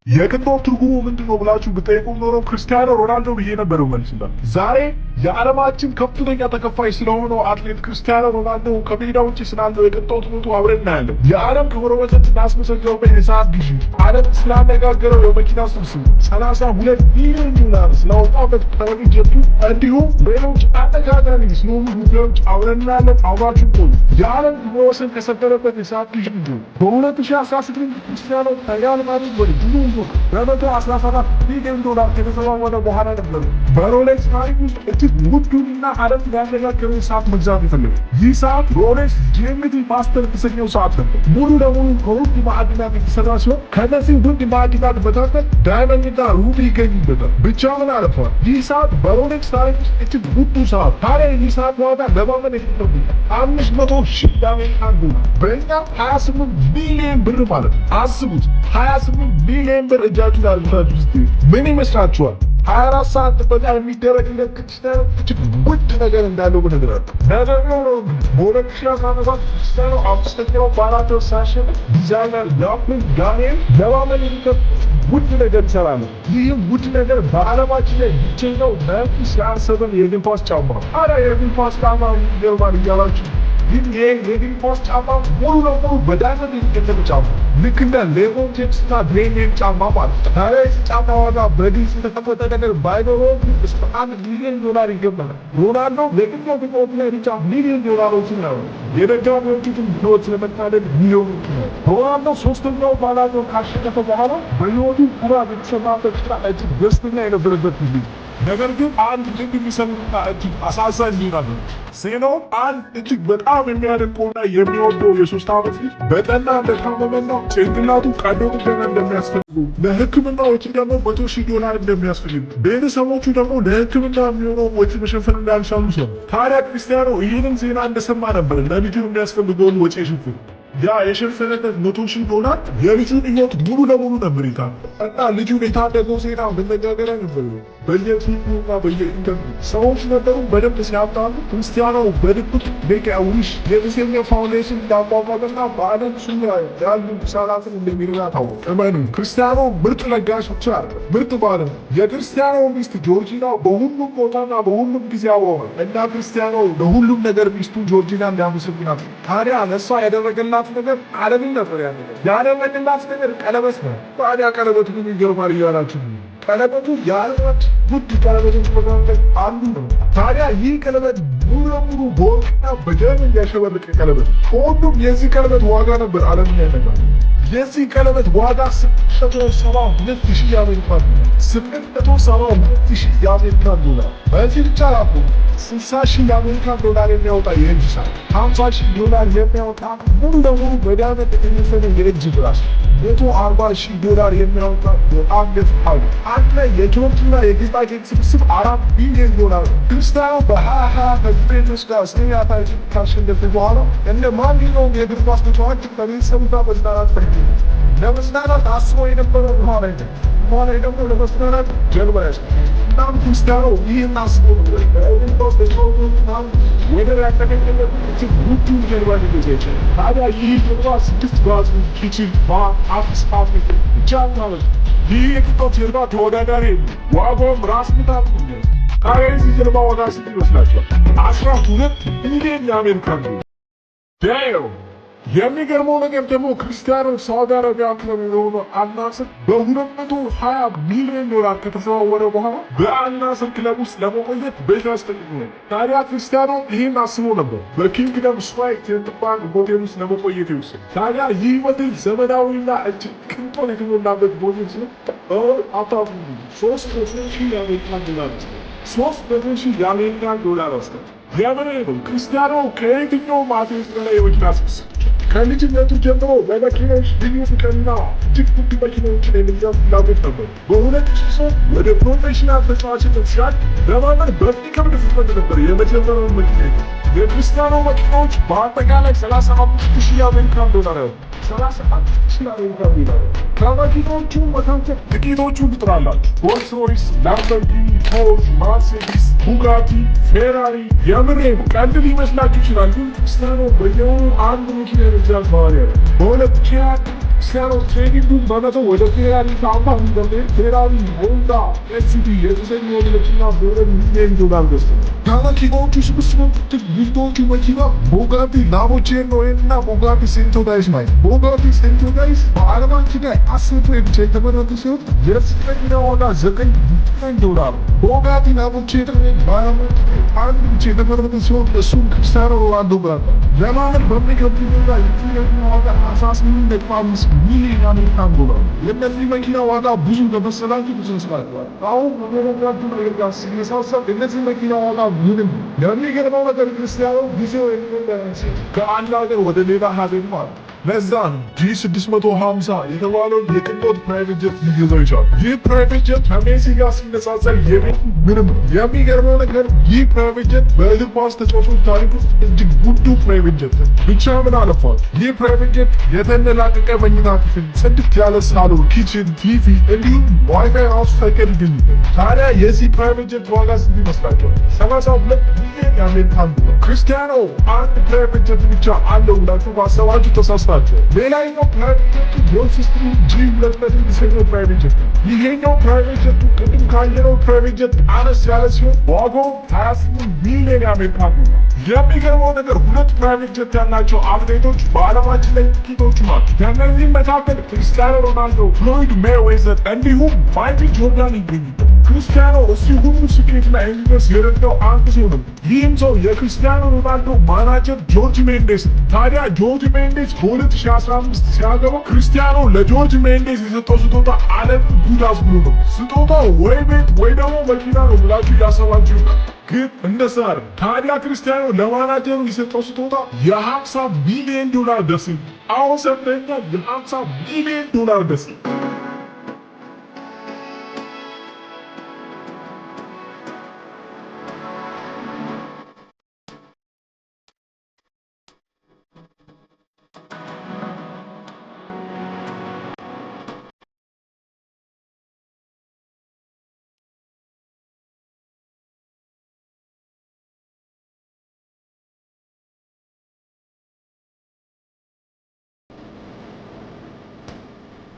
የቅንጦት ትርጉሙ ምንድን ነው ብላችሁ ብጠይቁም ኖሮ ክርስቲያኖ ሮናልዶ ብዬ ነበር መልስላችሁ። ዛሬ የዓለማችን ከፍተኛ ተከፋይ ስለሆነው አትሌት ክርስቲያኖ ሮናልዶ ከሜዳ ውጭ ስላለው የቅንጦት ኑሮ አብረን እናያለን። የዓለም ክብረ ወሰን ስላስመዘገበበት የሰዓት ግዢ፣ ዓለም ስላነጋገረው የመኪና ስብስብ፣ 32 ቢሊዮን ዶላር ስላወጣበት private ጀቱ፣ እንዲሁም ሌሎች አነጋጋሪ ስለሆኑ ጉዳዮች አብረን እናያለን። አብራችሁ ቆዩ። የዓለም ክብረ ወሰን ከሰበረበት የሰዓት ግዢ በ2018 ክርስቲያኖ ከሪያል ማድሪድ ወደ ጁቬንቱስ በ117 ቢሊዮን ዶላር ከተዘዋወረ በኋላ ነበር በሮሌክስ ታሪክ ውስጥ እጅግ ውዱንና ዓለም ያነጋገረውን ሰዓት መግዛት የፈለገው። ይህ ሰዓት ሮሌክስ GMT Master የተሰኘው ሰዓት ነበር። ሙሉ ለሙሉ ከውድ ማዕድናት የተሰራ ሲሆን ከእነዚህ ውድ ማዕድናት መካከል diamond ና ruby ይገኙበታል። ብቻ ምን አለፋ ይህ ሰዓት በሮሌክስ ታሪክ ውስጥ እጅግ ውዱ ሰዓት። ታዲያ ይህ ሰዓት ዋጋ ለማመን የሚከብድ 500,000 የአሜሪካን ዶላር፣ በእኛ 28 ቢሊዮን ብር ማለት ነው። አስቡት፣ 28 ቢሊዮን ብር እጃችሁ ላይ አድርጋችሁ ስትሄዱ ምን ይመስላችኋል? 24 ሰዓት ጥበቃ የሚደረግለት ክርስቲያኖ እጅግ ውድ ነገር እንዳለው ብነግራችሁ። ነገር ግን በ2017 ክርስቲያኖ አምስተኛው ባላንዶር ሲያሸንፍ ዲዛይነር ያኩብ ዳንኤል ለማመን የሚከብድ ውድ ነገር ይሰራል። ይህም ውድ ነገር በዓለማችን ላይ ብቸኛው ናይኪ CR7 የእግር ኳስ ጫማ ነው። ታዲያ የእግር ኳስ ጫማ ይገርማል እያላችሁ፣ ግን ይሄ የእግር ኳስ ጫማ ሙሉ ለሙሉ በ diamond የተቀደመ ጫማ፣ ልክ እንደ ሌብሮን ጄምስ እና ድዌይን ዌድ ጫማ ማለት ነው። ታዲያ የዚህ ጫማ ዋጋ በግልጽ የተቀመጠ ነገር ባይኖረውም እስከ 1 ቢሊዮን ዶላር ይገመታል። ሮናልዶ ለግኛው ግጥሞት ላይ ብቻ ሚሊዮን ዶላሮችን ነው፣ የደጋፊዎቹን ሕይወት ለመታደግ ሚሊዮኖች ነው። ሮናልዶ ሶስተኛው ባላንዶር ካሸነፈ በኋላ በሕይወቱ ኩራት የተሰማበት እና እጅግ ደስተኛ የነበረበት ጊዜ። ነገር ግን አንድ ልብ የሚሰብርና እጅግ አሳዛኝ ዜና ነው። ዜናውም አንድ እጅግ በጣም የሚያደንቀውና የሚወደው የ3 ዓመት ልጅ በጠና እንደታመመና ጭንቅላቱ ቀዶ ጥገና እንደሚያስፈልገው፣ ለሕክምና ወጪ ደግሞ 100,000 ዶላር እንደሚያስፈልግ፣ ቤተሰቦቹ ደግሞ ለሕክምና የሚሆነው ወጪ መሸፈን እንዳልቻሉ ሰው። ታዲያ ክርስቲያኖ ይህንን ዜና እንደሰማ ነበር ለልጁ የሚያስፈልገውን ወጪ የሸፈነው። ያ የሸፈነለት 100,000 ዶላር የልጁን ሕይወት ሙሉ ለሙሉ ነበር እና ልጁን የታደገው ዜና መነጋገሪያ ነበር። በየቲቪውና በየኢንተርኔት ሰዎች ነገሩ በደንብ ሲያጣሉ ክርስቲያኖ በድብቅ Make a Wish የተሰኘ foundation እንዳቋቋመና በዓለም ዙሪያ ያሉ ህጻናትን እንደሚረዳ ታወቀ። እመኑ፣ ክርስቲያኖ ምርጥ ለጋሽ ብቻ አይደለም፣ ምርጥ ባል ነው። የክርስቲያኖ ሚስት ጆርጂና በሁሉም ቦታና በሁሉም ጊዜ አብረው እና ክርስቲያኖ ለሁሉም ነገር ሚስቱ ጆርጂና እንዲያመሰግናት። ታዲያ ለእሷ ያደረገላት ነገር ዓለምን ነበር ያደረገላት ነገር ቀለበት ነው። ታዲያ ቀለበቱ ግን ይገርማል እያላችሁ፣ ቀለበቱ የዓለማችን ውድ ቀለበቶች መካከል አንዱ ነው። ታዲያ ይህ ቀለበት ሙሉ ለሙሉ በወርቅና በ diamond ያሸበረቀ ቀለበት። ከሁሉም የዚህ ቀለበት ዋጋ ነበር ዓለምን ያነጋገረው። የዚህ ቀለበት ዋጋ 872,000 የአሜሪካን ዶላር፣ 872,000 የአሜሪካን ዶላር። በዚህ ብቻ አላቆሙም። 60,000 የአሜሪካን ዶላር የሚያወጣ የእጅ ሰዓት፣ 50,000 ዶላር የሚያወጣ ሙሉ ለሙሉ በ diamond የተሸፈነ የእጅ bracelet፣ 140,000 ዶላር የሚያወጣ የአንገት ሐብል፣ አንድ ላይ የጆርጂና የጌጣጌጥ ስብስብ 4 ቢሊዮን ዶላር ነው። ክርስቲያኖ በ2020 ከጁቬንቱስ ጋር ሴሪ አ title ካሸነፈ በኋላ እንደ ማንኛውም የእግር ኳስ ተጫዋች ከቤተሰቡ ጋር መዝናናት ፈልጎ ለመዝናናት አስቦ የነበረው ውሃ ላይ ነው። ውሃ ላይ ደግሞ ለመዝናናት ጀልባ ያዝ። እናም ክርስቲያኖ ይህን አስቦ ነበር በአውሮፓ ውስጥ ተጫዋቾች ወደር ያልተገኘለት እጅግ ውዱን ጀልባ ሊገዛ ይችላል። ታዲያ ይህ ጀልባ ስድስት bathroom፣ kitchen፣ bar፣ office ብቻ ማለት ነው። ይህ የቅንጦት ጀልባ ተወዳዳሪ የለውም። ዋጋውም ራስ ምታት ነው። ታዲያ የዚህ ጀልባ ዋጋ ስንት ይመስላችኋል? 12 ቢሊዮን የአሜሪካን ዶላር። Damn! የሚገርመው ነገር ደግሞ ክርስቲያኖ ሳውዲ አረቢያ ክለብ የሆነው አልናስር በ220 ሚሊዮን ዶላር ከተዘዋወረ በኋላ በአልናስር ክለብ ውስጥ ለመቆየት ቤት ያስጠይቅ ነው። ታዲያ ክርስቲያኖ ይህን አስቦ ነበር በኪንግደም ስዋይት የምትባል ሆቴል ውስጥ ለመቆየት የወሰነው። ታዲያ ይህ ሆቴል ዘመናዊና እጅግ ቅንጦት የተሞላበት ሆቴል ሲሆን በወር አታፉ 300,000 የአሜሪካን ዶላር፣ 300,000 የአሜሪካን ዶላር ወስዷል። የምሬ ነው። ክርስቲያኖ ከየትኛውም አትሌት በላይ የመኪና ስብስብ። ከልጅነቱ ጀምሮ በመኪናዎች ልዩ ፍቅርና እጅግ ውድ መኪናዎችን የመግዛት ፍላጎት ነበር። በ2003 ወደ professional ተጫዋችነት ሲያድግ ለማመን በሚከብድ ፍጥነት ነበር የመጀመሪያውን መኪና። የክርስቲያኖ መኪናዎች በአጠቃላይ 35,000 የአሜሪካን ዶላር ያሉ፣ 35,000 የአሜሪካን ዶላር። ከመኪናዎቹ መካከል ጥቂቶቹ ልጥራላችሁ። ሮልስ ሮይስ፣ ላምበርጊኒ፣ ፖርሽ፣ ማርሴዲስ፣ ቡጋቲ፣ ፌራሪ። የምሬ ነው። ቀልድ ሊመስላችሁ ይችላል፣ ግን ክርስቲያኖ በየወሩ አንድ መኪና የመግዛት ባህሪ ያለው። በ2020 ክርስቲያኖ training ኡን በመተው ወደ ፌራሪ company በመሄድ ፌራሪ ሞንዛ ST የተሰኘውን መኪና በ2 ሚሊዮን ዶላር ገዝቷል። ከመኪናዎቹ ስብስብ ምርጦቹ መኪና ቦጋቲ ላቮቼኖ እና ቦጋቲ ሴንቶዳይስ ናቸው። ቦጋቲ ሴንቶዳይስ በዓለማችን ላይ 10 ፍሬ ብቻ የተመረቱ ሲሆን የዚህ መኪና ዋጋ 9 ሚሊዮን ዶላር ነው። ቦጋቲ ላቮቼኖ በዓለማችን ላይ አንድ ብቻ የተመረተ ሲሆን እሱም ክርስቲያኖ ሮናልዶ ጋር ነው። ለማመን በሚከብድ ሁኔታ የዚህ መኪና ዋጋ 18.5 ሚሊዮን አሜሪካን ዶላር ነው። የእነዚህ መኪና ዋጋ ብዙ ከመሰላችሁ ተሳስታችኋል። አሁን በመነግራችሁ ነገር ጋር ሲመሳሰል የእነዚህ መኪና ዋጋ ምንም። የሚገርመው ነገር ክርስቲያኖ ጊዜው የሚመለስ ከአንድ ሀገር ወደ ሌላ ሀገር ማለት ለዛ ነው G 650 የተባለውን የቅንጦት private jet ሊገዛው ይችላል። ይህ private jet ከሜሲ ጋር ሲነጻጸር የቤቱ ምንም ነው። የሚገርመው ነገር ይህ private jet በእግር ኳስ ተጫዋቾች ታሪክ ውስጥ እጅግ ውዱ private jet ነው። ብቻ ምን አለፋችሁ ይህ private jet የተንደላቀቀ መኝታ ክፍል፣ ጽድት ያለ ሳሎን፣ kitchen፣ TV እንዲሁም ዋይፋይ ራሱ ሳይቀር ይገኝበታል። ታዲያ የዚህ private jet ዋጋ ስንት ይመስላችኋል? 32 ሚሊዮን የአሜሪካን ዶላር። ክርስቲያኖ አንድ private jet ብቻ አለው ብላችሁ ባሰባችሁ ተሳስታችኋል። ሌላኛው private jet ኡ ጎልፍስትሪም G 200 የተሰኘው private jet ነው። ይሄኛው private jet ኡ ቅድም ካየነው private jet አነስ ያለ ሲሆን ዋጋው 28 ሚሊዮን የአሜሪካን ዶላር። የሚገርመው ነገር ሁለት private jet ያላቸው አትሌቶች በዓለማችን ላይ ጥቂቶቹ ናቸው። ከእነዚህም መካከል ክርስቲያኖ ሮናልዶ፣ ፍሎይድ ሜይዌዘር እንዲሁም ማይክል ጆርዳን ይገኙበታል። ክርስቲያኖ እዚህ ሁሉ ስኬት ላይ እንዲደርስ የረዳው አንድ ሰው ነው። ይህም ሰው የክርስቲያኖ ሮናልዶ ማናጀር ጆርጅ ሜንዴስ ነው። ታዲያ ጆርጅ ሜንዴስ በ2015 ሲያገባ ክርስቲያኖ ለጆርጅ ሜንዴስ የሰጠው ስጦታ ዓለም ጉድ አስብሎ ነው። ስጦታው ወይ ቤት ወይ ደግሞ መኪና ነው ብላችሁ እያሰባችሁ ግን እንደዛ አይደለም። ታዲያ ክርስቲያኖ ለማናጀሩ የሰጠው ስጦታ የ50 ሚሊዮን ዶላር ደሴት። አሁን ሰምተኛል፣ የ50 ሚሊዮን ዶላር ደሴት።